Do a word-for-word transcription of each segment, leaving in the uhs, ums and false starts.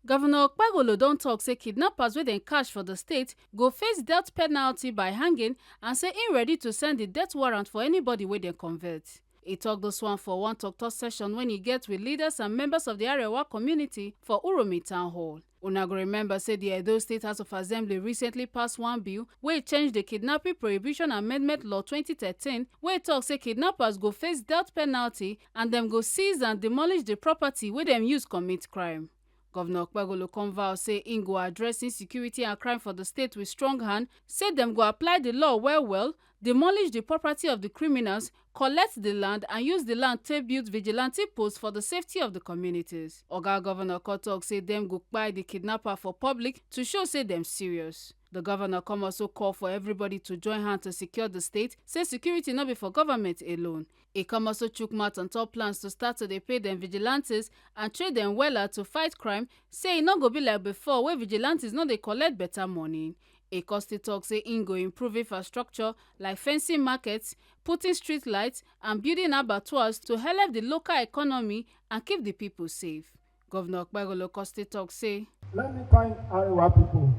Governor Okpebholo don talk say kidnappers wey dem catch for the state go face death penalty by hanging, and say im ready to send the death warrant for anybody wey dem convert. E talk this one for one tok-tok session wey e get with leaders and members of the Arewa community for Uromi Town Hall. Una go remember say the Edo State House of Assembly recently pass one bill wey change the Kidnapping Prohibition Amendment Law twenty thirteen, wey talk say kidnappers go face death penalty and dem go seize and demolish the property wey dem use commit crime. Governor Okpebholo come vow say im go address insecurity and crime for the state with strong hand, say dem go apply the law well well, demolish the property of the criminals, collect the land and use the land take build vigilante posts for the safety of the communities. Oga Governor come talk say dem go kpai the kidnapper for public to show say dem serious. The governor come also call for everybody to join hand to secure the state, say security no be for government alone. E come also chook mouth on top plans to start to dey pay dem vigilantes and train dem wella to fight crime, say e no go be like before wey vigilantes no dey collect better money. E come still talk say im go improve infrastructure like fencing markets, putting street lights and building abattoirs to help the local economy and keep the people safe. Governor Okpebholo come still talk say, Let me thank Arewa people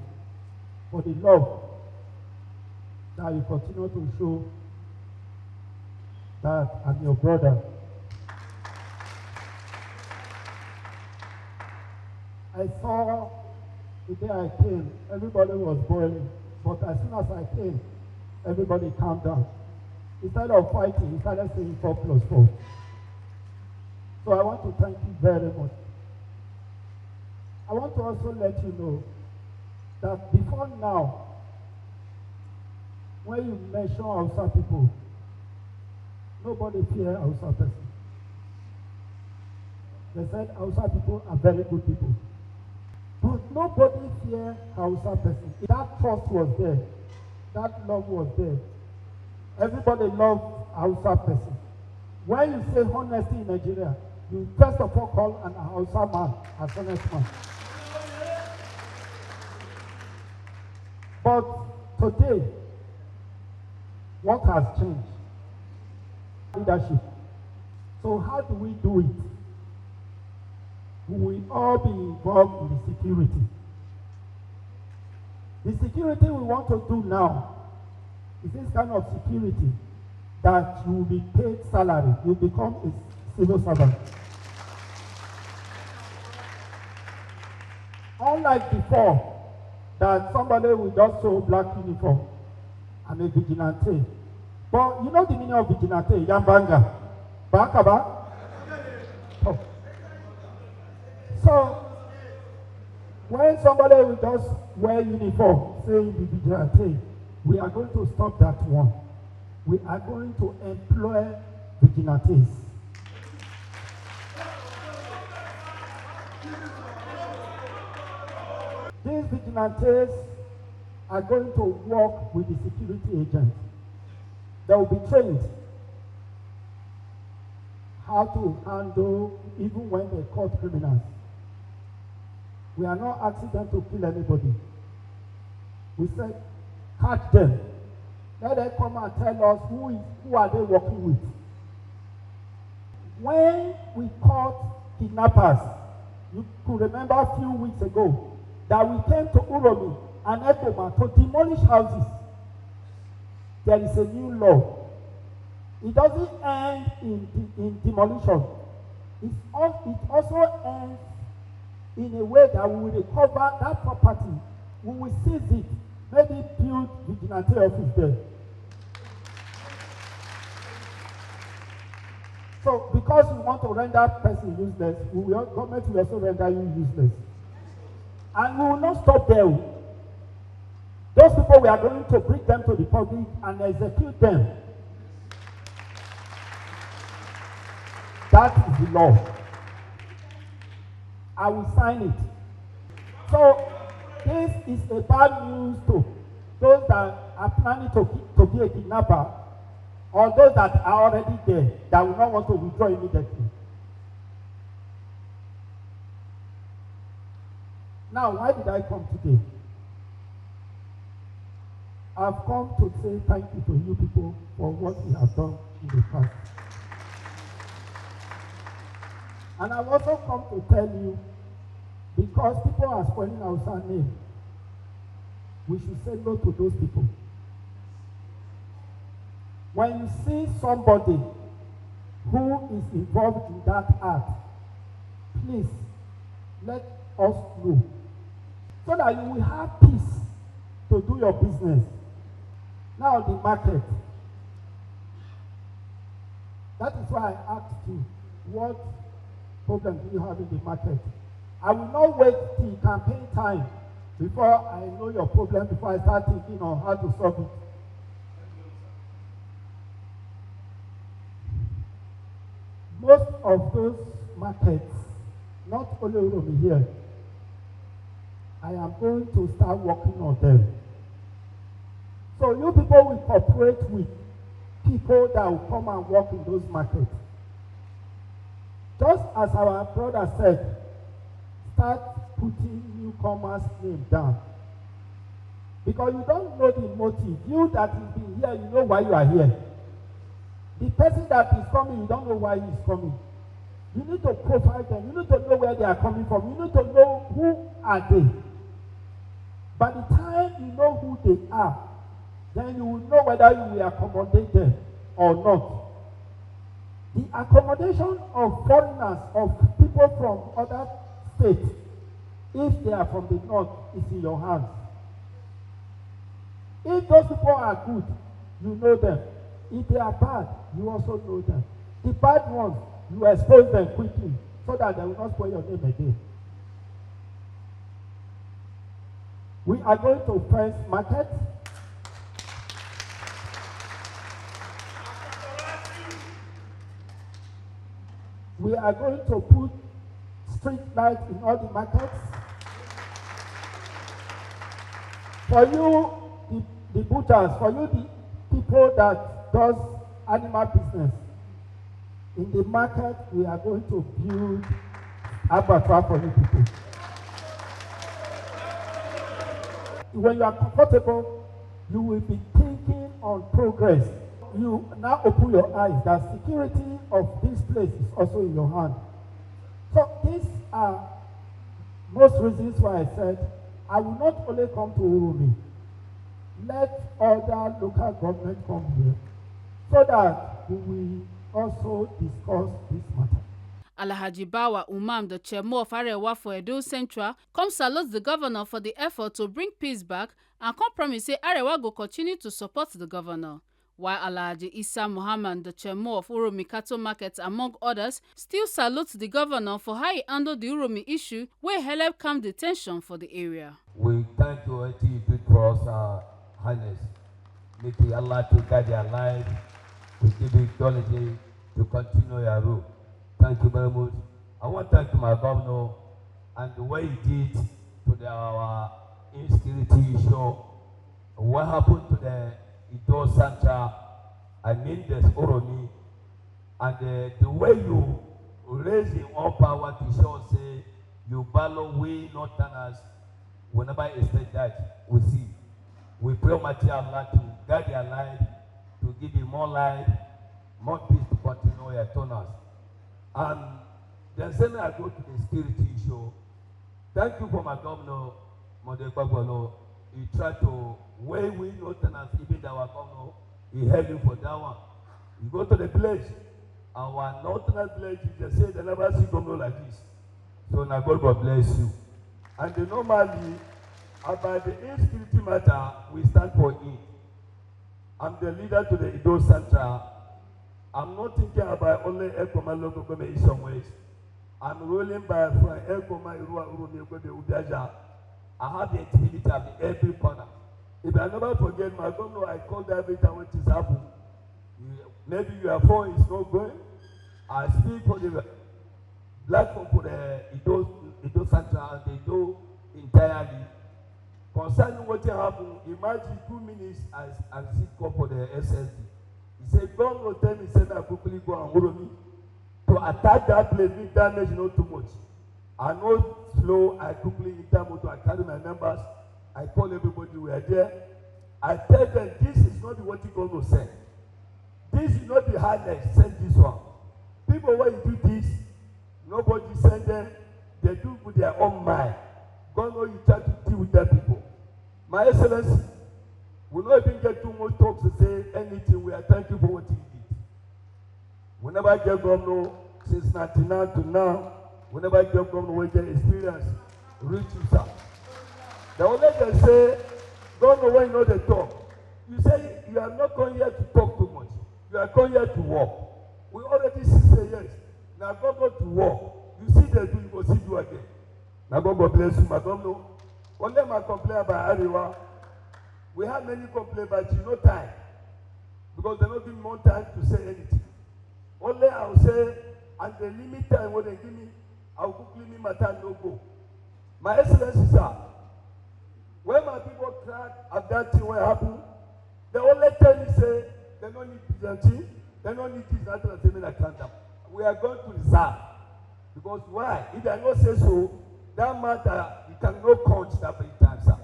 for the love that you continue to show, that I'm your brother. I saw the day I came, everybody was boiling, but as soon as I came, everybody calmed down. Instead of fighting, he started saying four plus four. So I want to thank you very much. I want to also let you know that before now, when you mention Hausa people, nobody fear Hausa person. They said Hausa people are very good people. But nobody fear Hausa person. That trust was there. That love was there. Everybody love Hausa person. When you say honesty in Nigeria, you first of all call an Hausa man as honest man. But today, what has changed? Leadership. So how do we do it? We will all be involved in the security. The security we want to do now is this kind of security that you will be paid salary, you become a civil servant. Unlike before, that somebody will just sew black uniform and a vigilante. But you know the meaning of vigilante, yambanga. Bakaba? Oh. So, when somebody will just wear uniform, say the vigilante, we are going to stop that one. We are going to employ vigilantes. These vigilantes are going to work with the security agents. They will be trained how to handle even when they caught criminals. We are not asking them to kill anybody. We said, catch them. Let them come and tell us who is, who are they working with. When we caught kidnappers, you could remember a few weeks ago that we came to Uromi and Ekoma to demolish houses. There is a new law. It doesn't end in, de- in demolition. It's al- it also ends in a way that we will recover that property. We will seize it, maybe build vigilante office there. So, because we want to render person useless, we will, government will also render you useless. And we will not stop there. Those people, we are going to bring them to the public and execute them. That is the law. I will sign it. So, this is a bad news to those that are planning to, ki- to be a kidnapper, or those that are already there that will not want to withdraw immediately. Now, why did I come today? I've come to say thank you to you people for what you have done in the past. And I've also come to tell you Because people are spoiling our name, we should say no to those people. When you see somebody who is involved in that act, please let us know so that you will have peace to do your business. Now, the market. That is why I asked you, what problem do you have in the market? I will not wait till campaign time before I know your problem, before I start thinking on how to solve it. Most of those markets, not only Uromi here, I am going to start working on them. So you people will cooperate with people that will come and work in those markets. Just as our brother said, start putting newcomers' name down. Because you don't know the motive. You that is been here, you know why you are here. The person that is coming, you don't know why he is coming. You need to profile them. You need to know where they are coming from. You need to know who are they. By the time you know who they are, then you will know whether you will accommodate them or not. The accommodation of foreigners, of people from other states, if they are from the north, is in your hands. If those people are good, you know them. If they are bad, you also know them. The bad ones, you expose them quickly so that they will not spoil your name again. We are going to fence market. We are going to put street light in all the markets. For you, the, the butchers, for you, the people that does animal business, in the market, we are going to build abattoir for you people. When you are comfortable, you will be thinking on progress. You now open your eyes that security of this place is also in your hand. So these are most reasons why I said I will not only come to Uromi. Let other local government come here so that we will also discuss this matter. Alhaji Bawa Umam, the Chemo of Arewa for Edo Central, come salute the governor for the effort to bring peace back and come promise say Arewa go continue to support the governor. While Alhaji Isa Muhammad, the Chemo of Uromi Cattle Market, among others, still salute the governor for how he handled the Uromi issue wey help calm the tension for the area. We thank you wetin you do for us, uh, Highness. Make the Allah to guide your life, to give you knowledge to continue your rule. Thank you very much. I want to thank my governor and what he did to the, our insecurity issue. What happened to the Ido Central, I mean the Oromi, and uh, the way you raise him up power to show say you balance we northerners, we never expect that. We see. We pray Almighty Allah to guide their life, to give him more life, more peace to continue your toners. And then say me I go to the security issue. Thank you for my governor, Mode Gbagbolo. He tried to, where we northerners, even our governor, he helped you for that one. You go to the village, our northerners village, they say they never see governor like this. So now God will bless you. And then normally, about the insecurity matter, we stand for it. I'm the leader to the Ido Central. I'm not thinking about only Ekoma local government in some ways. I'm ruling by from Ekoma, Irua, Urumi, Ekwebe, Ubiaja. I have the activity at every corner. If I never forget my governor, I called every time when it is happening. Maybe your phone is not going. I speak for the black people, the Ido, Ido Central, and they do entirely. Concerning what happened, imagine two minutes as I sit call for the S S D. He said, God will tell me, said I quickly go and hold me to attack that place, make damage not too much. I know slow, I quickly enter motor, I carry my members, I call everybody, we are there. I tell them, this is not the what you going to send. This is not the hard like send this one. People, when you do this, nobody send them. They do with their own mind. God know you try to deal with that people. My Excellency, we no even get too much talk to say anything. We are thank you for what you did. We never get governor since ninety-nine to now. We never get governor wey get experience reach you, sir. The only thing say, governor, when you know the talk, you say you are not come here to talk too much. You are come here to work. We already see say yes. Now governor to work. You see they do, you go see do again. Now God go bless you, my governor. Only my complain about Arewa. We have many complain, but you no time because they no give me more time to say anything. Only I will say, and the limit time when they give me, I will quickly make my time no go. My Excellency, sir, when my people cry at that thing wey happen, they only tell me say they no need vigilante, they no need this, that, and say make I calm down. We are going to resign. Because why? If I no say so, that matter, you cannot count that many times, sir.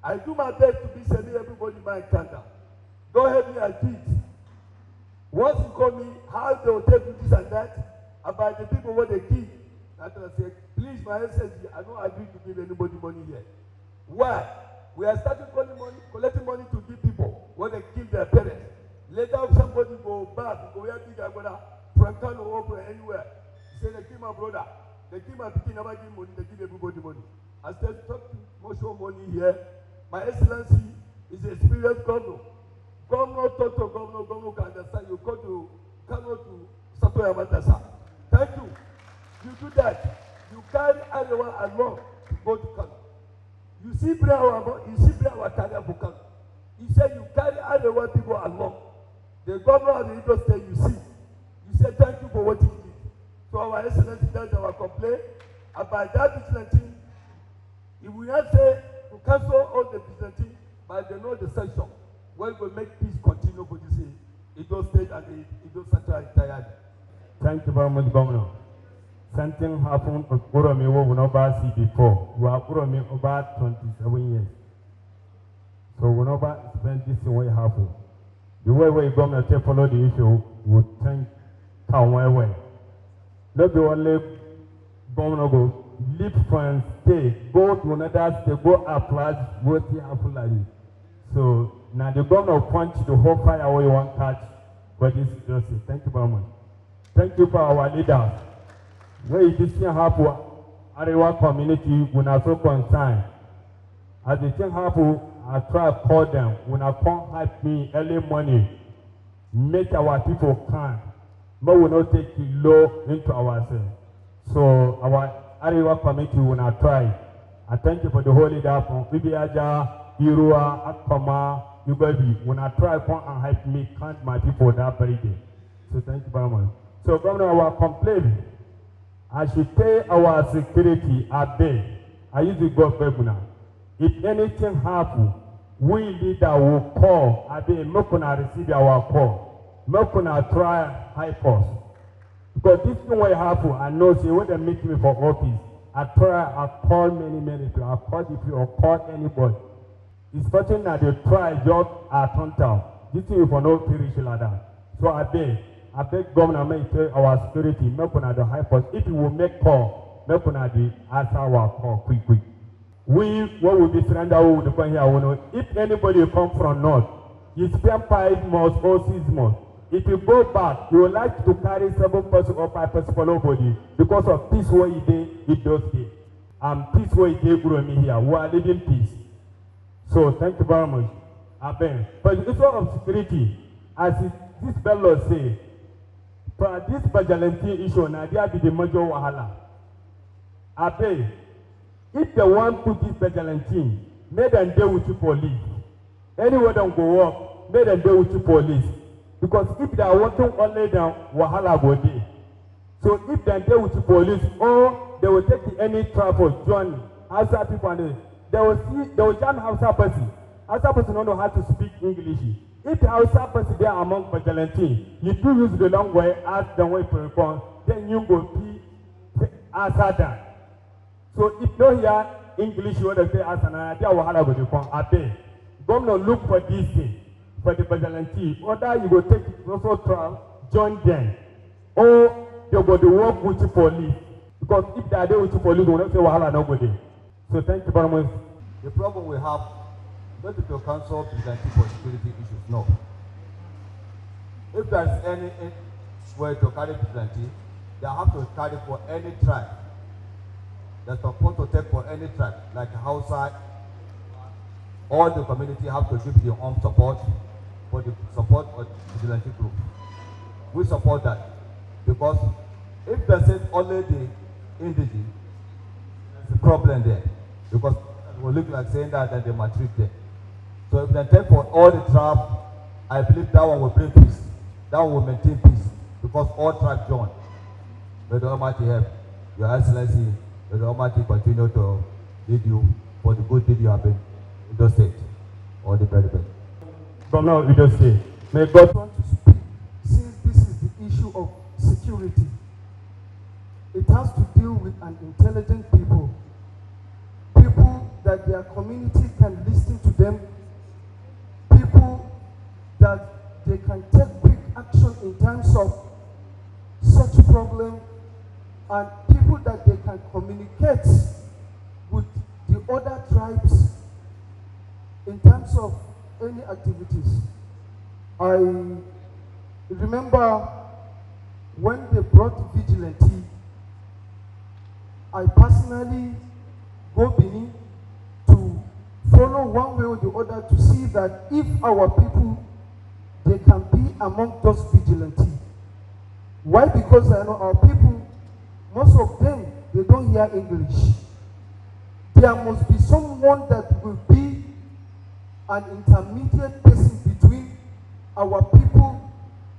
I do my best to be say make everybody mind calm down. God help me, I do it. Once you call me, how they will take do this and that, about the people wey they kill, that I say, please, my Excellency, I no agree to give anybody money here. Why? We are starting calling money, collecting money to give people wey they kill their parents. Later, if somebody go back, go where big agbada, from Kano or from anywhere, say they kill my brother, they kill my pikin, never give money, they give everybody money. I said, stop to much more money here. My Excellency is an experienced governor. Governor talk to governor, governor can understand you. Go to Kano to settle your matter, sir. Thank you. You do that. You carry Arewa along to go to Kano. You see bring our, you see bring our career for Kano. He said you carry Arewa people along. The governor of the Edo State, you see. You say thank you for what you did. So our Excellency, that's our complaint about that vigilante. If we not say to cancel all the vigilante, but they know the sanction wey go make peace continue for this, eh, Edo State and the Edo Central entirely. Thank you very much, Governor. Something happened at Uromi wey we never see before. We are Uromi over twenty-seven years. So we never expect this thing wey happen. The way wey governor take follow the issue, we thank am well well. No be only governor go leave from state, go to another state, go apply wetin happen like this. So na the governor quench the whole fire wey you wan catch for this industry. Thank you very much. Thank you for our leaders. When this thing happen, Arewa community, una so concern. As the thing happen, I try call them. Una come help me early morning. Make our people come. Make we no take it low into ourselves. So our Arewa community, una try. I thank you for the whole leader from Ibiaja, Irua, Akoma, Ugobi. Una try come and help me count my people that very day. So thank you very much. So Governor, our complaint, I should tell our security, abeg, I use the God beg una. If anything happen, we leader will call, abeg, make una receive our call. Make una try help us. Because this thing wey happen, I know say when they meet me for office, I try, I call many, many people, I call D P O, I call anybody. It's fortunate that they try just at on town. This thing for no fit reach like that. So abeg, abeg governor, make tell our security, make una dey help us. If you will make call, make una dey answer our call quick quick. We, what will be surrender, we will come here, we know. If anybody come from north, you spend five months or six months. If you go back, you will like to carry seven person or five person follow body because of peace wey you dey, it does dey. And peace wey you dey grow me here. We are living peace. So thank you very much. Abeg, for the issue of security, as it, this Bello say, for this vigilante issue, na there be the major wahala. Abeg, if they wan put this vigilante, make dem dey with the police. Anywhere dem go work, make dem dey with the police. Because if they are working only, then wahala go dey. So if dem dey with the police, or they will take any travel journey, Hausa people, and they, they will see, they will jam Hausa person. Hausa person no know how to speak English. If the Hausa person dey among vigilante, you fit use the language, ask them wey for come, then you go fit answer them. So if no hear English, wey dem say answer, na there wahala go dey come. Abeg, governor, look for this thing for the vigilante. Whether you go take it also try join them, or they go dey work with the police. Because if they are there with you for legal, let's say wahala no go dey. So thank you very much. The problem we have, not to cancel vigilante for security issues, no. If there's any way to carry vigilante, they have to carry for any tribe. They're supposed to take for any tribe, like Hausa. All the community have to give their own support for the support of vigilante group. We support that because if they say only the indigenous, there's a problem there because it will look like saying that, that they maltreat them. So if they take for all the tribe, I believe that one will bring peace. That one will maintain peace because all tribes join. May the Almighty help. Your Excellency, may the Almighty continue to lead you for the good deed you have been in the state. All the very best. Governor of Edo State, may God want to speak since this is the issue of security. It has to deal with an intelligent people, people that their community can listen to them, people that they can take quick action in times of such problem, and people that they can communicate with the other tribes in terms of any activities. I remember when they brought vigilante, I personally go Benin to follow one way or the other to see that if our people, they can be among those vigilante. Why? Because I know our people, most of them, they don't hear English. There must be someone that will be an intermediate person between our people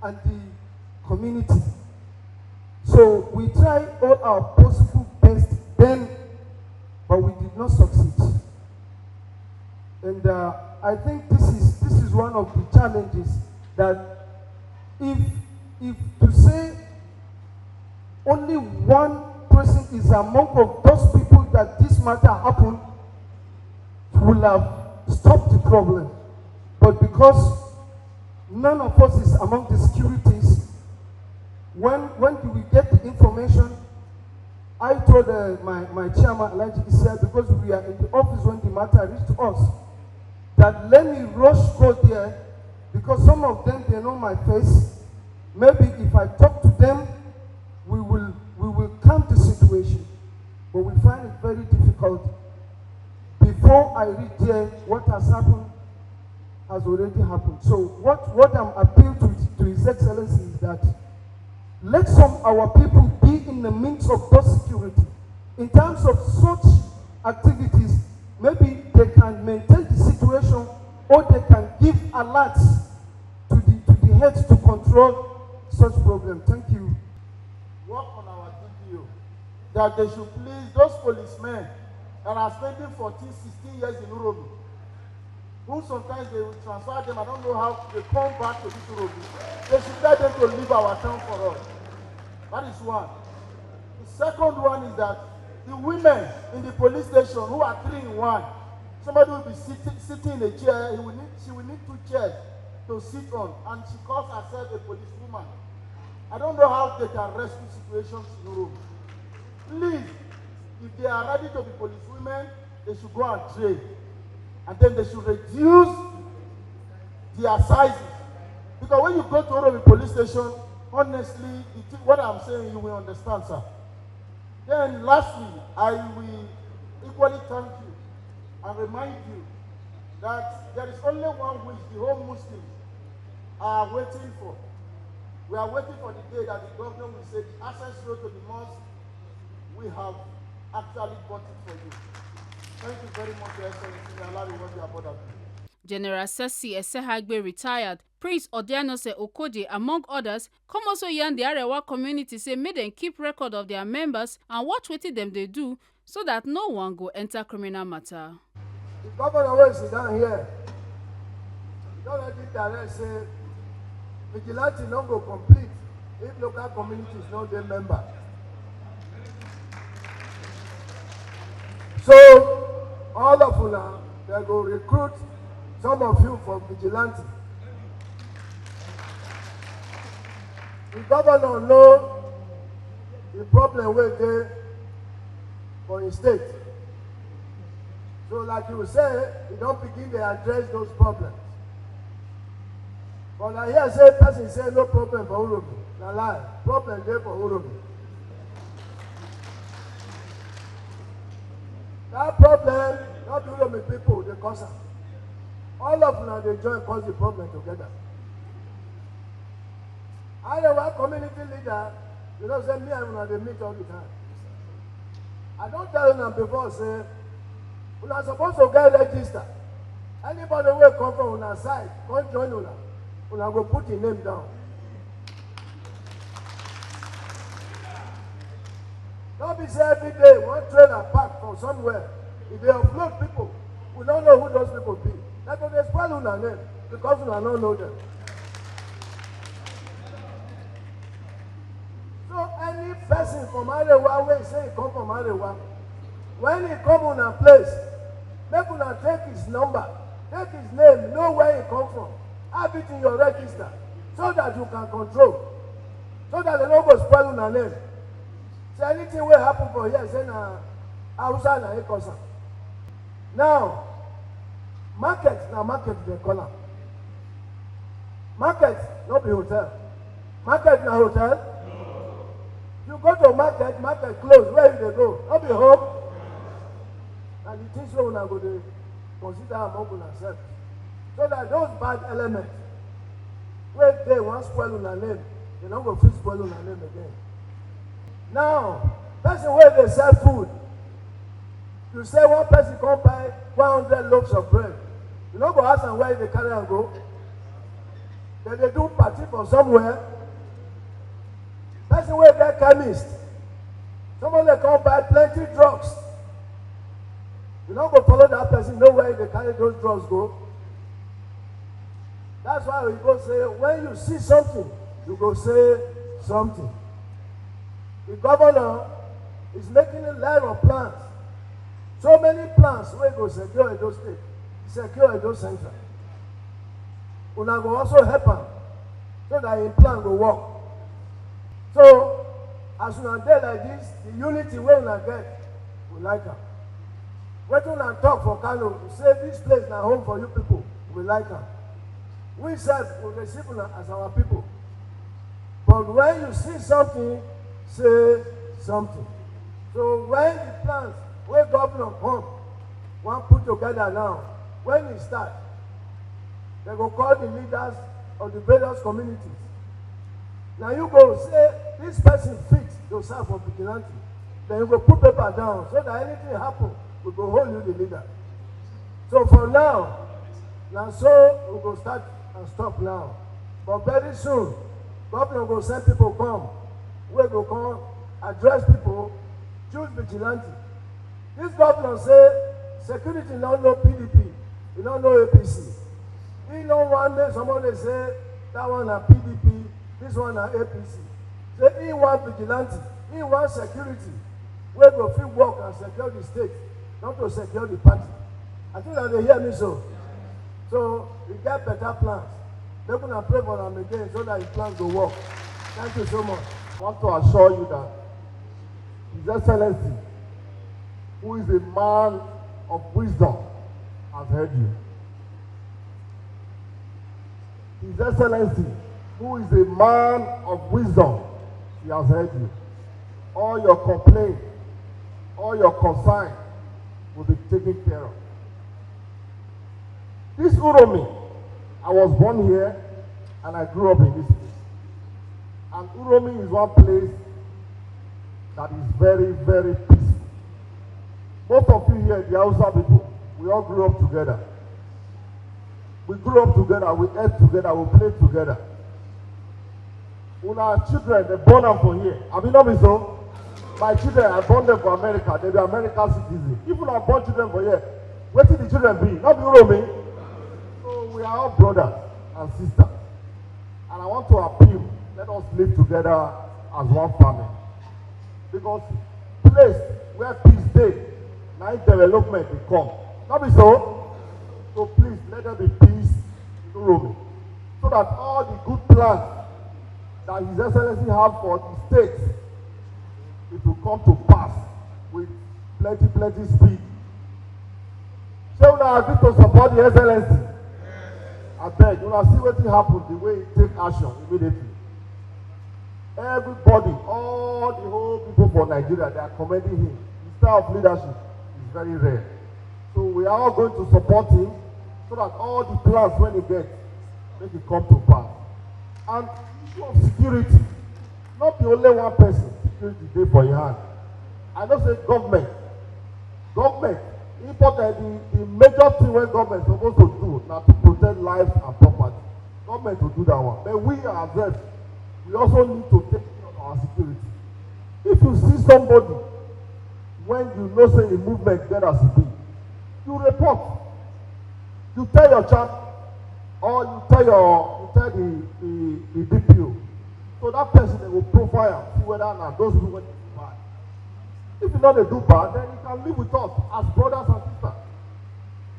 and the community. So we try all our possible best then, but we did not succeed. And uh, I think this is this is one of the challenges that if if to say only one person is among of those people that this matter happened, will have stopped the problem. But because none of us is among the securities, when when do we get the information? I told uh, my, my chairman, Alhaji Isa, because we are in the office when the matter reached us, that let me rush go there because some of them, they know my face. Maybe if I talk to them, we will we will calm the situation. But we find it very difficult. Before I reach there, what has happened has already happened. So what, what I'm appeal to, to His Excellency is that let some our people be in the midst of those security. In terms of such activities, maybe they can maintain the situation or they can give alerts to the to the heads to control such problem. Thank you. Work on our D P O that they should please those policemen that are spending fourteen, sixteen years in Uromi, who sometimes they will transfer them. I don't know how they come back to this Uromi. They should tell them to leave our town for us. That is one. The second one is that the women in the police station who are three in one, somebody will be sitting, sitting in a chair, he will need, she will need two chairs to sit on, and she calls herself a policewoman. I don't know how they can rescue situations in Uromi. Please, if they are ready to be policewomen, they should go and train. And then they should reduce their sizes. Because when you go to Uromi police station, honestly, the thing, what I'm saying, you will understand, sir. Then lastly, I will equally thank you and remind you that there is only one wish the whole Muslims are waiting for. We are waiting for the day that the governor will say the access road to the mosque, we have actually bought it for you. Thank you very much, Your Excellency. May Allah reward you abundantly. General Sesi Esehagbe, retired, Prince Odianose Okoje, among others, come also yarn the Arewa community say make dem keep record of their members and watch wetin dem dey do so that no one go enter criminal matter. The governor wey sit down here, he don already direct say vigilante no go complete if local communities no dey member. So all of una, dem go recruit some of you for vigilante. The governor know the problem wey dey for im state. So like you say, e don begin dey address those problems. But I hear say person say no problem for Uromi. Na lie. Problem dey for Uromi. That problem, not Uromi people, dey cause am. All of una dey join cause the problem together. Arewa community leader, you know say me and una dey meet all the time. I don tell una before say una suppose to get register. Anybody wey come from una side, come join una, una go put im name down. No be say every day one trailer park for somewhere, e dey offload people. We no know who those people be. Dem go dey spoil una name because una no know dem. So any person from Arewa wey say e come from Arewa, when e come una place, make una take his number, take his name, know where e come from, have it in your register so that you can control, so that dem no go spoil una name. Say anything wey happen for here, say na Hausa na im cause am. Now, market na market dem call am. Market no be hotel. Market na hotel. You go to market, market close, where you dey go? No be home. Na the things wey una go dey consider among una sef, so that those bad elements wey dey wan spoil una name, dem no go fit spoil una name again. Now, person wey dey sell food, you say one person come buy one hundred loaves of bread, you no go ask am where e dey carry am go? Dem dey do party for somewhere. Person wey get chemist, somebody come buy plenty drugs, you no go follow that person know where e dey carry those drugs go? That's why we go say, when you see something, you go say something. The governor is making a lot of plans. So many plans wey go secure Edo State, secure Edo Central. Una go also help am so that im plan go work. So as una dey like this, the unity wey una get, we like am. Wetin una talk for Kano, say this place na home for you people, we like am. We sef, we receive una as our people. But when you see something, say something. So when the plans wey governor come wan put together now, when e start, dem go call the leaders of the various communities. Na you go say this person fit to serve for vigilante. Then you go put paper down so that anything happen, we go hold you the leader. So for now, na so we go start and stop now. But very soon, governor go send people come, wey go come address people, choose vigilante. This governor say security no know P D P, e no know A P C. E no wan make somebody say that one na P D P, this one na A P C. Say e wan vigilante, e wan security wey go fit work and secure the state, not to secure the party. I think una dey hear me so. So we get better plans. Make una pray for am again so that his plans go work. Thank you so much. I want to assure you that His Excellency, who is a man of wisdom, has heard you. His Excellency, who is a man of wisdom, he has heard you. All your complaints, all your concerns will be taken care of. This Uromi, I was born here and I grew up in this place. And Uromi is one place that is very, very peaceful. Most of you here, the Hausa people, we all grew up together. We grew up together, we ate together, we played together. Una children, dem born am for here. Abi no be so? My children, I born them for America. They be American citizens. If una born children for here, wetin the children be? No be Uromi? So we are all brothers and sisters. And I want to appeal, let us live together as one family. Because place where peace dey, na im development dey come. No be so? So please, let there be peace in Uromi, so that all the good plans that His Excellency have for the state, it will come to pass with plenty, plenty speed. Shey una agree to support the excellency? Abeg, una see wetin happen, the way he take action immediately. Everybody, all the whole people for Nigeria, they are commending him. His style of leadership is very rare. So we are all going to support him so that all the plans wey he get, make it come to pass. And issue of security, not be only one person security dey for him hand. I know say government, government, important, the, the major thing wey government suppose to do na to protect lives and property. Government to do that one. But we ourselves, we also need to take care of our security. If you see somebody when you know say the movement get as e be, you report. You tell your chap, or you tell your, you tell the, the, the D P O. So that person, they will profile am, see whether na those people wey dey do bad. If you no dey do bad, then you can live with us as brothers and sisters.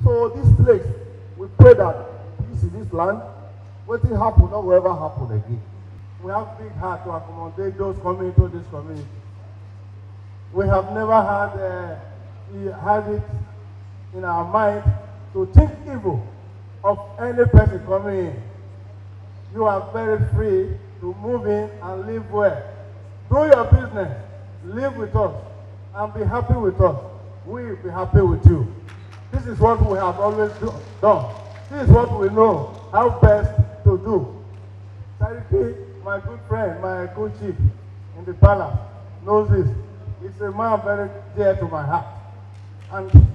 So this place, we pray that peace in this land, wetin happen no go ever happen again. We have big heart to accommodate those coming into this community. We have never had, uh, we had it in our mind to think evil of any person coming in. You are very free to move in and live well. Do your business, live with us, and be happy with us. We will be happy with you. This is what we have always do, done. This is what we know how best to do. Sariki, my good friend, my good chief in the palace, knows this. He's a man very dear to my heart. And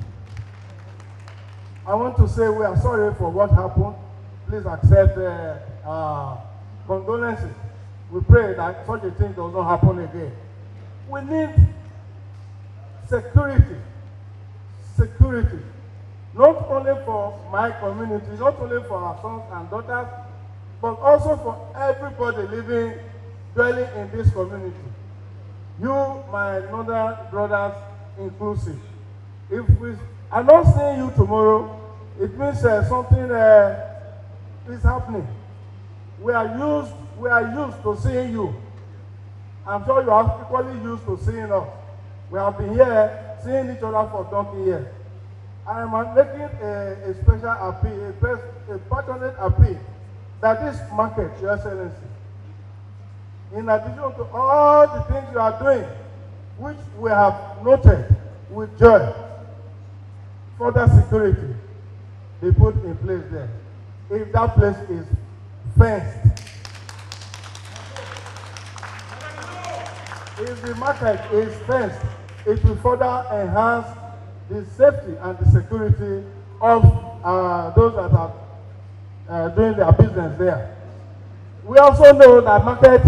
I want to say we are sorry for what happened. Please accept, uh, our condolences. We pray that such a thing does not happen again. We need security. Security. Not only for my community, not only for our sons and daughters, but also for everybody living, dwelling in this community. You, my northern brothers inclusive. If we are not seeing you tomorrow, it means, uh, something, uh, is happening. We are used, we are used to seeing you. I'm sure you are equally used to seeing us. We have been here, seeing each other for donkey years. I am making a, a special appeal, a, pers- a passionate appeal that this market, Your Excellency, in addition to all the things you are doing, which we have noted with joy, further security be put in place there. If that place is fenced, if the market is fenced, it will further enhance the safety and the security of, uh, those that are, uh, doing their business there. We also know that market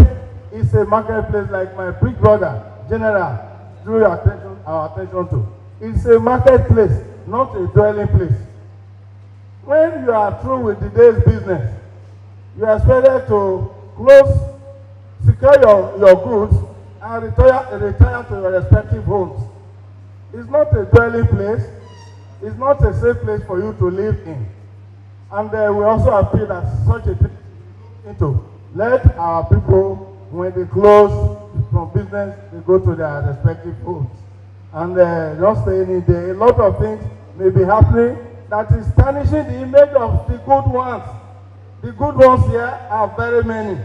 is a marketplace, like my big brother, General, drew your attention, our attention to. It's a marketplace, not a dwelling place. When you are through with the day's business, you are expected to close, secure your, your goods, and retire, retire to your respective homes. It's not a dwelling place. It's not a safe place for you to live in. And, uh, we also appeal that such a thing into let our people, when they close from business, they go to their respective homes. And, uh, not staying in there. A lot of things may be happening that is tarnishing the image of the good ones. The good ones here are very many.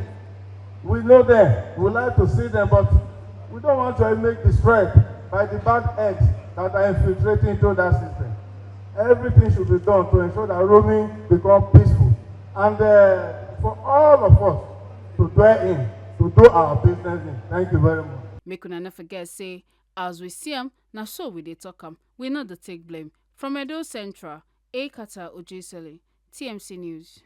We know them. We like to see them, but we don't want your image destroyed by the bad eggs that are infiltrating into that system. Everything should be done to ensure that roaming become peaceful and, uh, for all of us to dwell in, to do our business in. Thank you very much. Make una no forget say, as we see am, na so we dey talk am. We no dey take blame. From Edo Central, Ekata Ojisele, T M C News.